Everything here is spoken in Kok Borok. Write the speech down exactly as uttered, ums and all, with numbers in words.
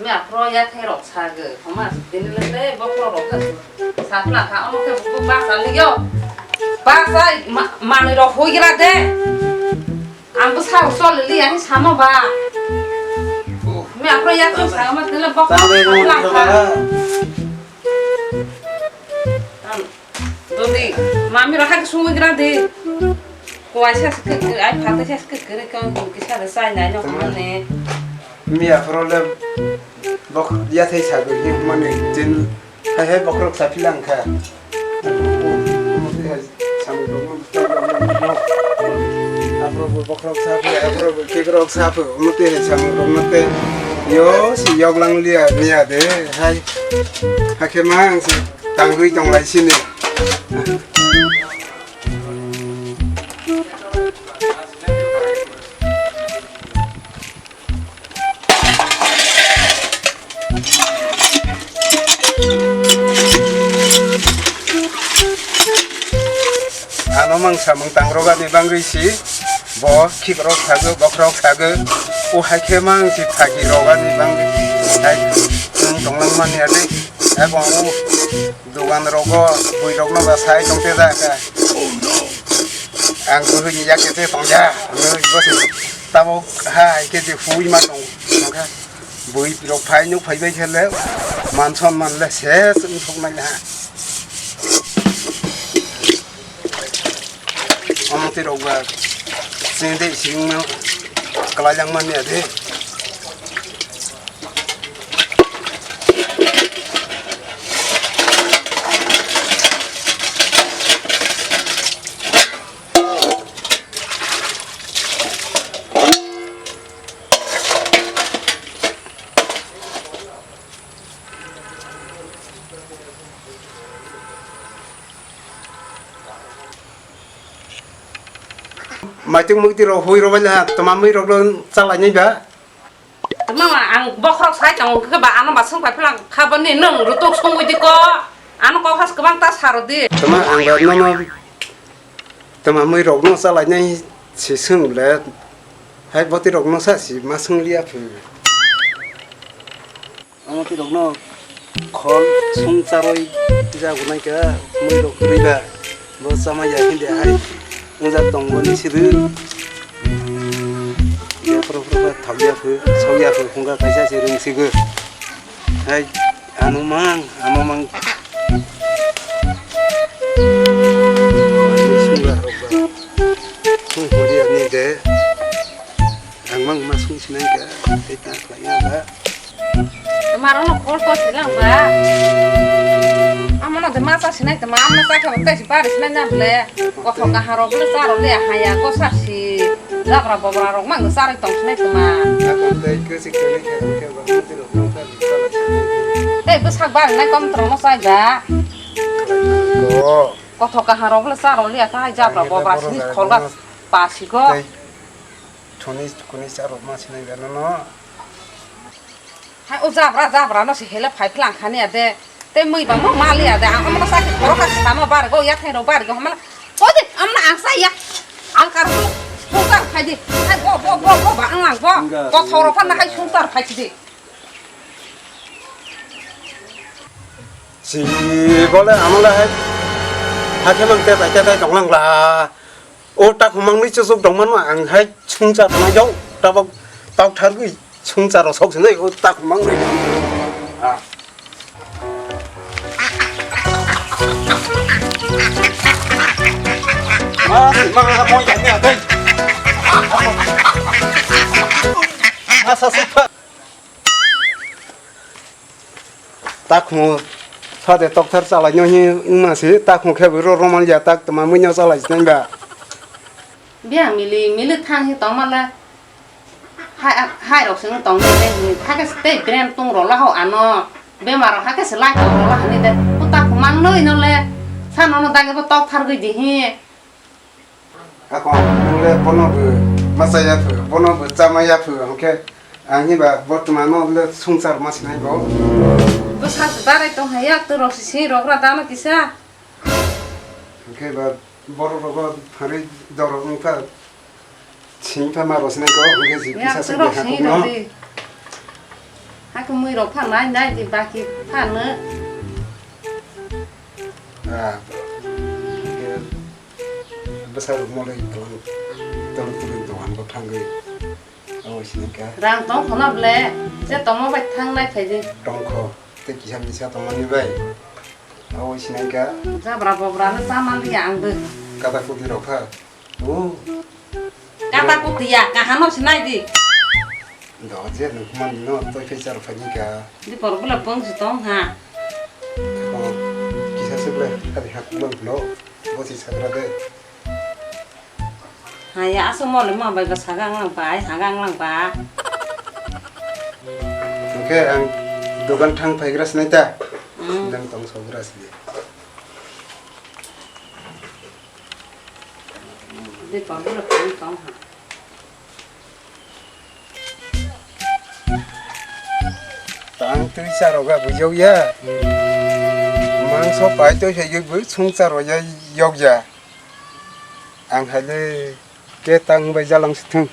Me aphro ya thai rok sa ge, homa tini le te bokhorok rok kha. Sa phla kha, omo khe bu ba sa li yo. Ba sa ma-, manwi rok hoi gra de. Ang bo sa chol li ya, samo ba. Me aphro ya thai sa, omo tini le bokhorok rok kha. Dodi, mami rok hai sungwi gra di. Kuai sa se kek, ai phatai sa se kek kere kau kisa de sai nai no hama ne. Miya phoro le bok ya thai sa gwi mane tin hai hai bokhorok sa philang kha. Samung rok no aphro bo bokhorok sa phi, aphro bo khikrok sa phi, omo te hai samung rok no te yo si yok lang liya miya de hai. Hakhe mang si. Tangwi tonglai sini. Ano mang samung tangrogani bangwi si bo khikrok sago, bokhorok sago, o hai khe mang si thagi rogani bangwi hai tonglang mani ade. Abo ang o dogan rogo bui rok no ba sai tong te ja kha. Ang bwrwi ni yak te tong ja. Ang bwrwi bo se tabok hai khe je hui ma tong kha. Bui rok phai nuk phai bai khe le man son man le ses wng thok nai ha. Omo twi rok ba chini de sing no kwlai lang man ya de. Maitung mukti rok hui rok bai le ha, toma mui rok lo chalai nai ba. Tama ang bokhorok sai tongo khe ba ano ba sung pai phela kha bani nwng rutuk sungwi di ko. Ano kok has kwbang ta saro di. Tama ang ba nono tama mui rok no chalai nai si sung le. Hai boti rok no sa si ma sung liya phu. Omo twi rok no khol sung charoi jago nai ka mui rok kwrwi ba. Bo chama ya hindi hai. Wngja tong boni siri. Ya phoro phoro khe thok ya phu, sok ya phu, phungkha kaisa se rwng sigo. Hai, ano mang, ano mang. Ani sungla rok ba. Sung hori ani de. Ang mang ma sung sinai ka, tei ta khlai ya ba. Tama rok no call to silang ba. Amo no de ma cha sinai tama, amo cha khe tei si bari sinai na ble. Kothok kaham rok ble cha rok le haya ko sa si. Jabra bobra rok mang cha rok tong sinai tama. Ako tei ke si ke ke ke ba mo ti rok no ka. Tei bwsak bari nai kom rok no chai ba. Ko. Kothok kaham rok ble cha rok le ta jabra bobra sini khol ga pa si go. Tei thoni kuni cha rok ma sinai ba no no. Hai o jabra jabra no se hele phai phlang khani ade. Te mui ba mo mali ade. Ang amna sa ki khoro ka sama bar go ya thai ro bar go hamla. Ko de amna ang sa ya. Ang kar ko sungtar phai di. Hai bo bo bo bo ba ang lang bo. Ko thoro phan hai sungtar phai di. Si bole amla hai. Hakhe mang te tai te tai tong lang la. O takhumang ni chusuk tongmano ang hai sungcha tongna jok tabok tok thargwi sungcha rok sok sinai o takhumang ni. Ah. Ma, ma, mo ya ne dai. Ma sa sa. Takhmo sade tokthar chalai no hi wngma se takhmo khe bo ro roman ya tak tma mui no chalai sinai ba. Bia mili mili thang hi tong mala. Hai hai rok sing tong mala hi thake tei brand tung ro la ho ano. Bemar rok hake se lai tong ro la hani de. Ko takhmo mang noi no le. Sa no no dagi bo tokthar gwi di hi. Ako nung le bono bo masa ya phu, bono bo chama ya phu, hwnkhe ang hiba bortoman no le sungchar ma sinai bo. Bwsa se darai tong hai ya, to rok se si rok ra dano kisa. Hwnkhe ba borok rogo pharwi dorok wngkha, sini pha ma rw sinai ko, hwnkhe si kisa se rok bwkha si kok no. Rok di. Hakhe mui rok pha nai nai di baki phano. Ah, bwsa rok no lei tong, tong tong dogan bo thangwi. Abo sinai kha. Rang tong khona ble, je tongma bai thang nai phai di. Tong kho, tei kisa misa tongmani bai. Abo sinai kha. Jabra bobra no cha man liya ang bo. Kada kudi rok kha. Oh. Kata kutiya, kaham no sinai di. Do je nukman no toi phai char phai ka. Di por bula pong si tong ha. Ko kisa se bula kadi hak bula bula. Bo si sagra de. Haya aso mole ma bai ba sagang lang ba, ai hagang lang ba. Oke, ang dogan thang phai gra sinai ta. Hmm. Dang tong so gra si. Di por bula pong tong ha. Tang twi charo ga bujok ya. Mangso pai to sai gwi sung charo ya yok ya. Ang hale ke tang bai jalang sithung.